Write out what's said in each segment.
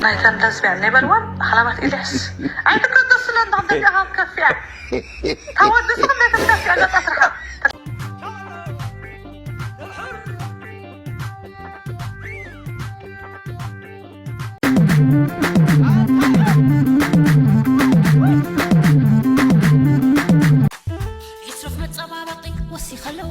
ናይተን ለዝቢያን ናይ በልዋን ሃላባት ኢልሕስ ኣይትከደስለን። እንዳ ደቂኻ ከፍያ ታወድስ ክንደይ ተምከፍያ ነጣ ስርሓ። ይትረፍ መጸባበቂ ወሲኸለዎ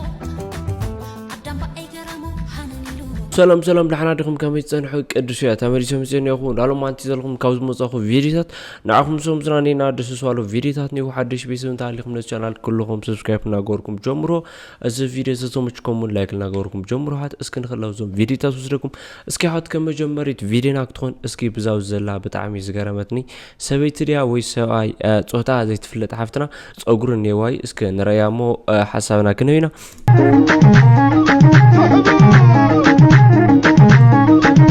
ኣዳምባ ኣይገረሞ ሃነን ኢሉ። ሰላም ሰላም፣ ደሓና ዲኹም? ከመይ ትጸንሑ? ቅዱስ እያ ተመሊሶም ይጸንኹ። እንዳሎም ኣንቲ ዘለኹም ካብ ዝመጻኹ ቪዲዮታት ንዓኹም ሶም ዝናኔና ደስ ዝባሉ ቪዲዮታት ኒው ሓድሽ ቤተሰብ እንተሃሊኹም ነዚ ቻናል ኩልኹም ሰብስክራይብ እናገበርኩም ጀምሮ። እዚ ቪዲዮ ዝተመችኩም እውን ላይክ እናገበርኩም ጀምሮ። ሃት እስኪ ንኽለው እዞም ቪዲዮታት ወስደኩም እስኪ ሃት ከም መጀመሪት ቪዲዮና ክትኾን እስኪ ብዛው ዘላ ብጣዕሚ ዝገረመትኒ ሰበይቲ ድያ ወይ ሰብኣይ እ፣ ጾታ ዘይትፍለጥ ሓፍትና ጸጉሪ እኔዋይ እስኪ ንረያ እሞ እ፣ ሓሳብና ክንህብ ኢና።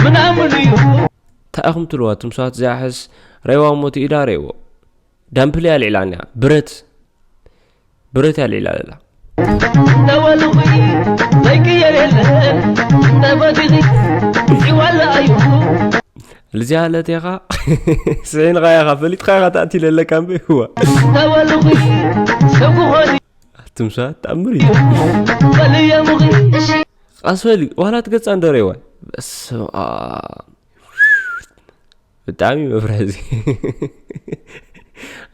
ምናምን እዩ። እንታይ ኢኹም ትልዋ ትምሳት ዝያሕስ ረይዋ እሞ እቲ ኢዳ ረይዎ ዳምፕል እያ ልዒላ እኒኣ ብረት ብረት እያ ልዒላ ለላ። እንዳወልኹ ዘይቅየር የለን እንዳበዲኺ ይዋላ እዩ። ልዚያ ለቴኻ ስዒንኻ ኢኻ ፈሊጥካ ኢኻ ተኣቲ ለለካ እምበ ይዋ እንዳወልኹ ሰብ ክኾን ትምሳ ተኣምር እዩ። በልየሙኺ ቃስበሊ ዋላ ትገጻ እንደረይዋ በስመ ኣብ ብጣዕሚ መፍርሒ እዚ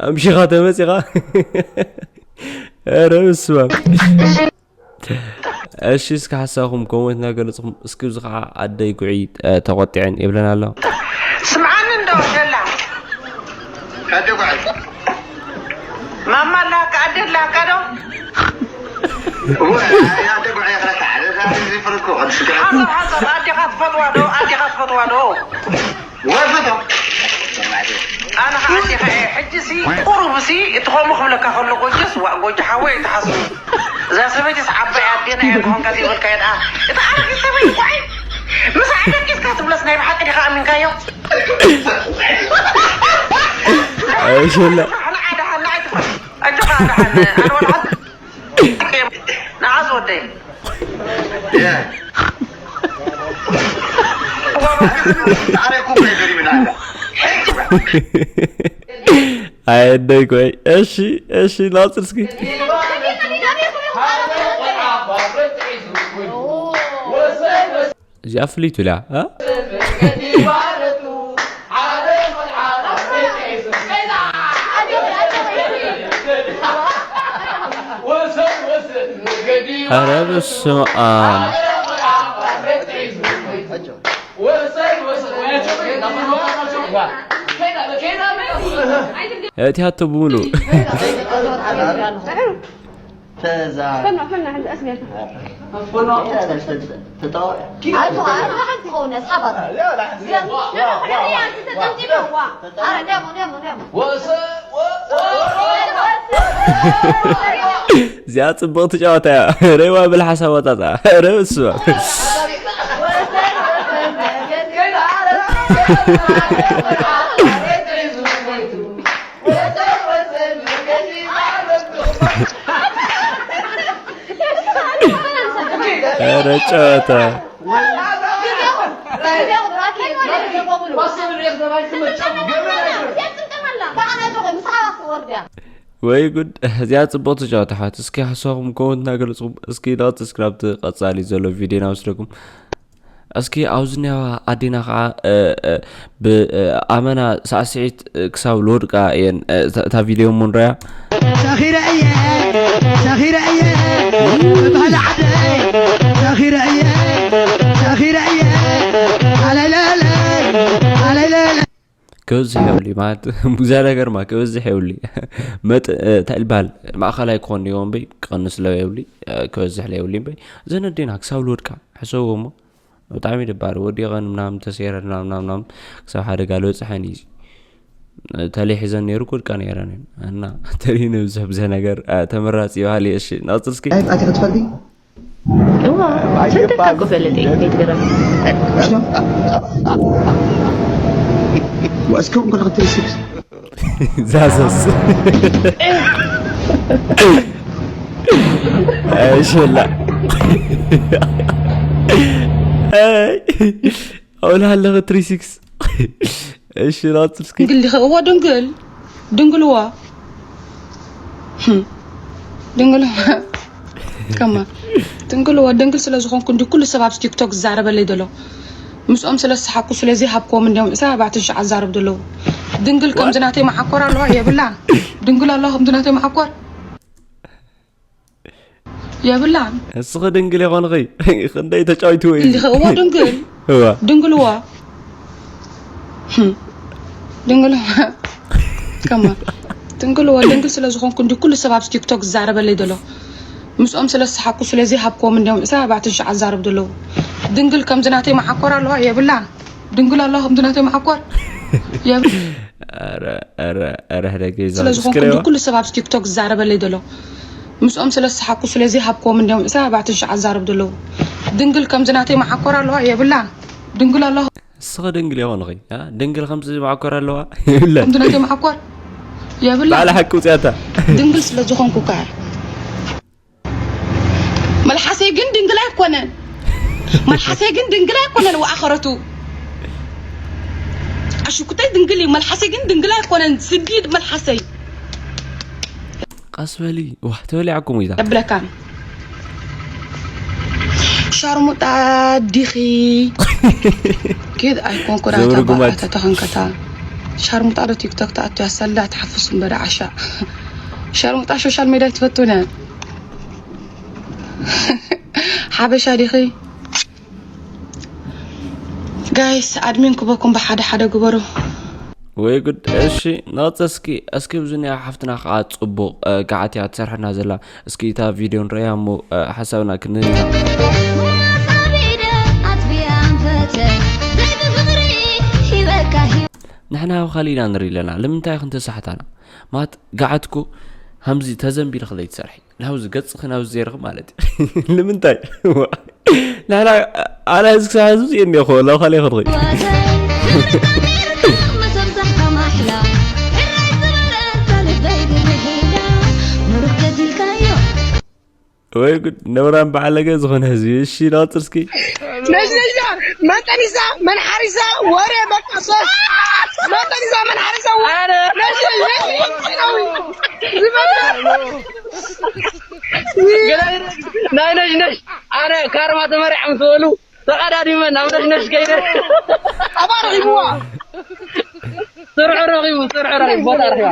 ኣምሺኻ ተመፂኻ ኧረ ምስማ እሺ እስኪ ሓሳብኩም ኮመንት እናገለፅኩም እስኪ እዚ ከዓ ኣደይ ጉዒ እ፣ ተቆጢዐን ይብለን ኣሎ ስምዓኒ እንዶ ሸላ ኣደ ጉዓይ ማማ ኣላካ ኣደ ኣላካ ዶ ሓሳብ ሓሳብ ኣዴኻ ትፈትዋ ዶ ኣዴኻ ትፈትዋ ዶ ወፈቶ ኣነ ከዓ ኣዴኻ እየ ሕጂ ሲ ቁሩብ ሲ እቲ ከምኡ ክብለካ ከሎ ጎጆስ ዋእ ጎጆ ሓወይ ኣይትሓስቡ እዛ ሰበይትስ ዓባይ ኣዴና እያ ትኾንካ ዘይበልካዮ ደኣ እታ ኣረጊት ሰበይቲ ኳዒ ምስ ዓደቂስካ ትብለስ ናይ ብሓቂ ዲኻ ኣሚንካዮ ኣይሸላ ንዓዳሃና ኣይትፈ ኣጆኻ ኣዳሃን ኣልወልዓት ንዓዝ ወደይ ኣየደይ ኮይ እሺ እሺ ናፅር እስኪ እዚኣ ፍልይቱ ኢላ ኧረ በስመ ኣብ እቲኣቶ ብምሉእ እዚኣ ፅብቕቲ ጨዋታ እያ ረይዋ ብል ሓሳብ ወጣጣ ረብስባ ኧረ ጨዋታ ወይ ጉድ እዚኣ ፅቡቅ ተጫወታ ሓት እስኪ ሓሳብኩም ኮመንት እናገለፅኩም እስኪ ዳት እስክራብቲ ቀፃሊ ዘሎ ቪድዮ ናወስደኩም እስኪ ኣብዚ ኒዋ ኣዴና ከዓ ብኣመና ሳዕስዒት ክሳብ ልወድቃ እየን እታ ቪድዮ እሞ ንረያ ሰኺረ እየ ሰኺረ እየ ብባህሊ ዓደይ ሰኺረ እየ ሰኺረ እየ ኣለለለ ኣለለለ ክበዝሕ የብሉ ማለት ብዙ ነገር ማ ክበዝሕ የብሉ መጥ እንታይ ልባል ማእኸላይ ክኾን እዮ እምበይ ክቐንስ ለው የብሉ ክበዝሕ ለው የብሉ እምበይ ዘነዴና ክሳብ ልወድቃ ሕሰብዎ እሞ ብጣዕሚ ደባሪ ወዲቐን ምናምን ተሰይረን ምናምን ምናምን ምናምን ክሳብ ሓደጋ ልበፅሐን እዩ ተለይ ሒዘን ነይሩ ክወድቃ ነይረን እየን እና ተለይ ንብዝሕ ብዘ ነገር ተመራፂ ባህሊ እሺ ናፅል እስኪ ኣይ ኣቲ ክትፈልጢ እዋ ስንትካ እኮ ፈለጠ ይትገረም እስከ እንኳን ክትሪስክስ ዛዘስ ሸላ ኣውላ ኣለኸ ትሪ ሲክስ እሺ፣ ናጽር እስኪ። ድንግል ዲኺ? እዋ ድንግል፣ ድንግል እዋ። ህም። ድንግል እዋ። ከማ ድንግል እዋ፣ ድንግል ስለ ዝኾንኩ እንዲ ኩሉ ሰብ ኣብዚ ቲክቶክ ዝዛረበለይ ዘሎ። ምስኦም ስለ ዝሰሓኩ ስለ ዘይሃብክዎም እንዲዮም ዕስራን ኣርባዕተን ሽዓ ዝዛረቡ ዘለዉ። ድንግል ከምዚ ናተይ መዓኮር ኣለዋ የብላን። ድንግል ኣለዋ ከምዚ ናተይ መዓኮር የብላን። እስኺ ድንግል ይኾንኺ? ክንደይ ተጫዊትዎ እዩ። እንዲኸ እዋ ድንግል። እዋ። ድንግል እዋ። ህም። ድንግል እዋ። ከማ ድንግል እዋ፣ ድንግል ስለ ዝኾንኩ እንዲ ኩሉ ሰብ ኣብዚ ቲክቶክ ዝዛረበለይ ዘሎ። ምስኦም ስለ ዝሰሓኩ ስለ ዘይሃብክዎም እንዲዮም ዕስራን ኣርባዕተን ሽዓ ዝዛረቡ ዘለዉ። ድንግል ከምዚ ናተይ መዓኮር ኣለዋ የብላን። ድንግል ኣለዋ ከምዚ ናተይ መዓኮር የብ- ኧረ፣ ኧረ፣ ኧረ፣ ሕደገ ይዛ ስለ ዝኾንኩ እስክሪዋ። እንዲ ኩሉ ሰብ ኣብዚ ቲክቶክ ዝዛረበለይ ዘሎ። ምስኦም ስለ ዝሰሓኩ ስለ ዘይሃብክዎም እንዲዮም ዕስራን ኣርባዕተን ሽዓ ዝዛረቡ ዘለዉ። ድንግል ከምዚ ናተይ መዓኮር ኣለዋ የብላን። ድንግል ኣለዋ እስኺ ድንግል ይኾንኺ? አ? ድንግል ከምዚ መዓኮር ኣለዋ? የብላን። ከምዚ ናተይ መዓኮር የብላን። ባዕላ ሓቂ ውፅያታ። ድንግል ስለ ዝኾንኩ ከ መልሓሰይ ግን ድንግል ኣይኮነን። መልሓሰይ ግን ድንግል ኣይኮነን። ወኣኸረቱ ኣሽኩተይ ድንግል እዩ። መልሓሰይ ግን ድንግል ኣይኮነን። ስዲድ መልሓሰይ ቀስ በሊ። ዋህ፣ ተበሊዓኩም እዩ እዛ። የብለካ። ሻርሙጣ ዲኺ? ኬድ ኣይኮንኩ ዘውሪ ጉማት። ራታ ተኸንከታ። ሻርሙጣ ዶ ቲክቶክ ተኣቱ ያሰላ ትሓፍስ እምበር ዓሻ። ሻርሙጣ ሶሻል ሜድያ ትፈቱነ። ሓበሻ ዲኺ? ጋይስ ኣድሚን ክበኩም ብሓደ ሓደ ግበሩ። ወይ ጉድ። እሺ፣ ናጽ እስኪ፣ እስኪ ብዝኒኣ ሓፍትና ከዓ ጽቡቕ፣ እ፣ ገዓት እያ ትሰርሐና ዘላ። እስኪ እታ ቪድዮ ንርእያ እሞ፣ እ፣ ሓሳብና ክንህብ ኢና። ንሕና ኣብ ካሊእ ኢና ንርኢ ኣለና። ንምንታይ ክንተሳሕታና? ማት ገዓትኩ ሃምዚ ተዘንቢልኺ ዘይትሰርሒ። ናብዚ ገጽኺ ናብዚ ዜርኺ ማለት እዩ። ንምንታይ? ንሕና ኣነ እዚ ክሳብ ሕዚ እየ እኒኦ፣ ናብ ካልእ ይኸድኹ። ወይ ጉድ፣ ነውራም በዓለገ ዝኾነ ህዝቢ። እሺ፣ ናጽር እስኪ። ነሽ ነሽ ዳር መጠኒሳ መንሓሪሳ ወሬ በቃ ሶስ መጠኒሳ መንሓሪሳ ወሬ ነሽ ነሽ ነሽ ናይ ነሽ ነሽ ኣነ ካርማ ተመሪዖም ዝበሉ ተቐዳዲመ ናብ ነሽ ነሽ ከይደ ኣባ ረኺብዋ ስርሑ ረኺቡ ስርሑ ረኺቡ ቦታ ረኺባ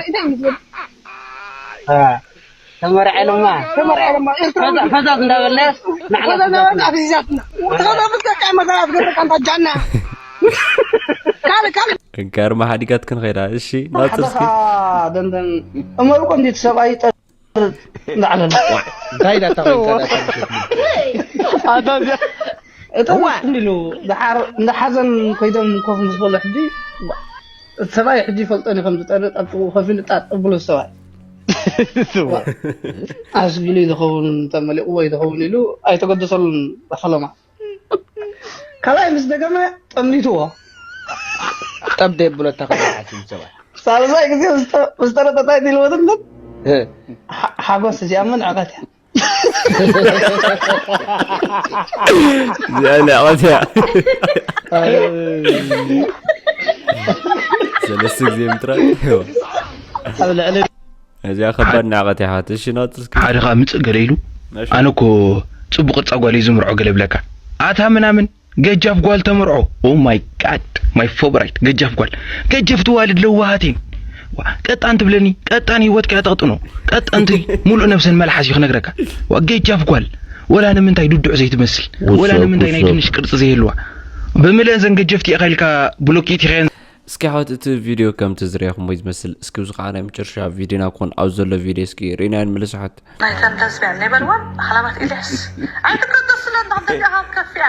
ተመርዐ ኢሎማ ተመርዐ ኢሎማ ኤርትራዊ ፈዛዝ እንዳበልናያስ ንዓና ፈዛዝ እንዳበልና ኣፍዚዛትና ተኸታተልካ ቃይ መሰላት ገርካ እንታ ጃና ካልእ ካልእ እንካርማ ሓዲጋትክን ኸይዳ። እሺ፣ ናጽር እስኪ። ሓደኻ ደንደን እመርቆ እንዴት ሰብኣይ ጠርጥ እንዳዕለና እንታይ ዳታ ኮይንካ ዳታ እቶም እንዲሉ ድሓር እንዳ ሓዘን ኮይዶም ኮፍ ምስ በሉ ሕጂ እቲ ሰብኣይ ሕጂ ይፈልጦን እዩ ከም ዝጠርጥ ኣብ ጥቕኡ ኮፍ ኢሉ ጣጥ ብሎ ሰብኣይ ኣስጊሉ እዩ ዝኸውን ተመሊቕዎ እዩ ዝኸውን ኢሉ ኣይተገደሰሉን ፈለማ ካልኣይ ምስ ደገመ ጠምሊትዎ ጠብ ደብሎ ተኸሓሲብ ሰብኣይ ሳልሳይ ግዜ ምስ ጠረጠ እንታይ ኢልዎ ትንትን ሓጎስ እዚኣ ምን ዕቐት እያ እዚኣ ንዕቐት እያ ሰለስተ ግዜ ምጥራጥ ኣብ ልዕሊ እዚኣ ከባድ ናዕቐት እያ ሓትሽ ናት እስኪ ሓደ ከዓ ምፅእ ገለ ኢሉ ኣነ እኮ ፅቡቅ ቅርፃ ጓል እዩ ዝምርዖ ገለ ብለካ ኣታ ምናምን ገጃፍ ጓል ተምርዖ oh my god my favorite ገጃፍ ጓል ገጀፍቲ ዋልድ ለዋሃት እየን ቀጣን ትብለኒ ቀጣን ህይወትካ እያ ተቕጥኖ ቀጣንቲ ሙሉእ ነብሰን መልሓስ እዩ ክነግረካ ገጃፍ ጓል ወላ ንምንታይ ዱዱዕ ዘይትመስል ወላ ንምንታይ ናይ ድንሽ ቅርፂ ዘይህልዋ ብምልእን ዘን ገጀፍቲ ኢኻ ኢልካ ብሎኬት ኢኻየን እስኪ ኣሕዋት እቲ ቪድዮ ከምቲ ዝረኣኹሞ እዩ ዝመስል እስኪ እዚ ከዓ ናይ መጨረሻ ቪድዮና ክኾን ኣብ ዘሎ ቪድዮ እስኪ ርኢናዮ ንመለስ ኣሕዋት ናይተን ለዝቢያን ናይ በልወን ሃላባት ኢልያስ ኣይትገደስለን ዳም ደቢኻ ከፊያ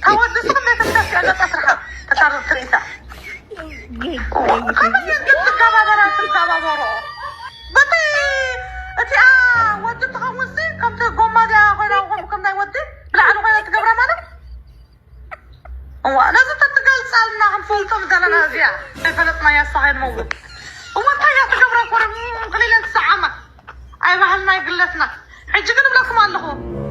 ታወዲ ስኽም ናይ ተስካፊያ ገጻ ስርሓ ተታርቕ ትርኢታ ከመይ ትተባበራ ትተባበሮ በቲ እቲኣ ወዲ ትኸውን ሲ ከምቲ ጎማ ድያ ኮይና ከምኡ ከም ናይ ወዲ ብላዕሊ ኮይና ትገብራ ማለት እዋ ነዚ ተትገልጻልና ክንፈልጦ ምደለና እዚኣ ኣይፈለጥናያ እሳ ከይንመውት እዋ እንታይ እያ ትገብራ ኮረ ክሊለን ትሰዓማ ኣይ ባህልና ይግለትና ሕጂ ግን እብለኩም ኣለኹ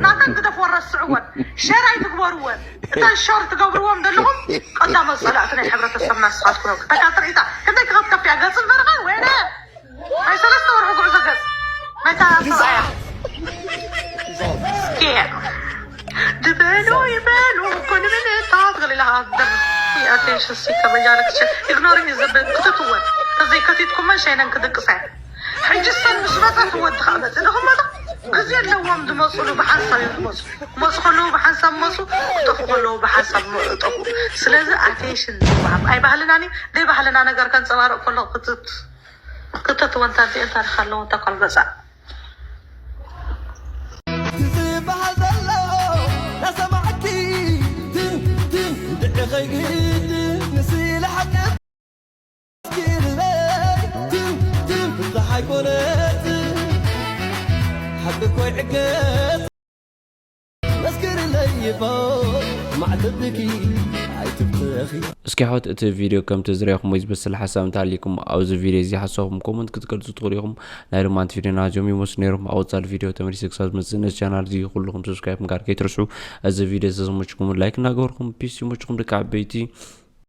ናተን ግደፍወን ረስዕወን ሸር ኣይትግበርወን እንታይ ሸር ትገብርዎም ዘለኹም ቀዳሞት ጸላእቲ ናይ ሕብረተሰብና ንስኻትኩም ኢኹም። ተካትር ኢታ ክንደይ ክኸፍከፍ እያ ገጽን በርኻን ወይነ ናይ ሰለስተ ወርሒ ጉዕዞ ገጽ ናይታ ሰብኣያ እስኪ ድበሉ ይበሉ እኮ ንምንታ ትኽእል ኢላ ኣትደር ኣቴንሽን ሲከ መጃለክቸ ኢግኖሪንግ ዘበን ክትትወን ተዘይከቲትኩመን ሸይነን ክድቅሳ ሕጂ ሰን ምስ መጻ ትወዲ ከዓ መጽእ ንኽመጣ ግዜ ኣለዎም ዝመፅሉ ብሓንሳብ እዮም ዝመፁ ክመፁ ከለዉ ብሓንሳብ መፁ ክጠፉ ከለዉ ብሓንሳብ ጠፉ ስለዚ ኣቴንሽን ዝወሃብ ኣይ ባህልና ኒ ደይ ባህልና ነገር ከንፀባርቕ ከሎ ክትት ክትትወንታ እዚአን ታሪክ ኣለዎ እንታ ኳል ገፃ ዝበሃል ዘሎ ናሰማዕኪ ድን ድን ድዕኸይ ግድ ንስለ ሓቂ መስክርለይ ትም ትም ብፀሓይ ኮነት ሓቂ ኮይ ዕገት መስክርለይ ይቦ ማዕተብኪ ኣይትብተኺ እስኪ ኣሕዋት እቲ ቪድዮ ከምቲ ዝረኣኹሞ ዝመስል ሓሳብ እንተሃልይኩም ኣብዚ ቪድዮ እዚ ሓሳብኩም ኮመንት ክትገልፁ ትኽእሉ ኢኹም። ናይ ሎማንቲ ቪድዮና እዚኦም ይመስሉ ነይሮም። ኣብ ወፃሊ ቪድዮ ተመሊሰ ክሳብ ዝመፅእ ነዚ ቻናል እዚ ኩልኹም ሰብስክራይብ ምግባር ከይትርስዑ። እዚ ቪድዮ ዝተመችኩም ላይክ እናገበርኩም ፒስ ይመችኩም ደቂ ዓበይቲ።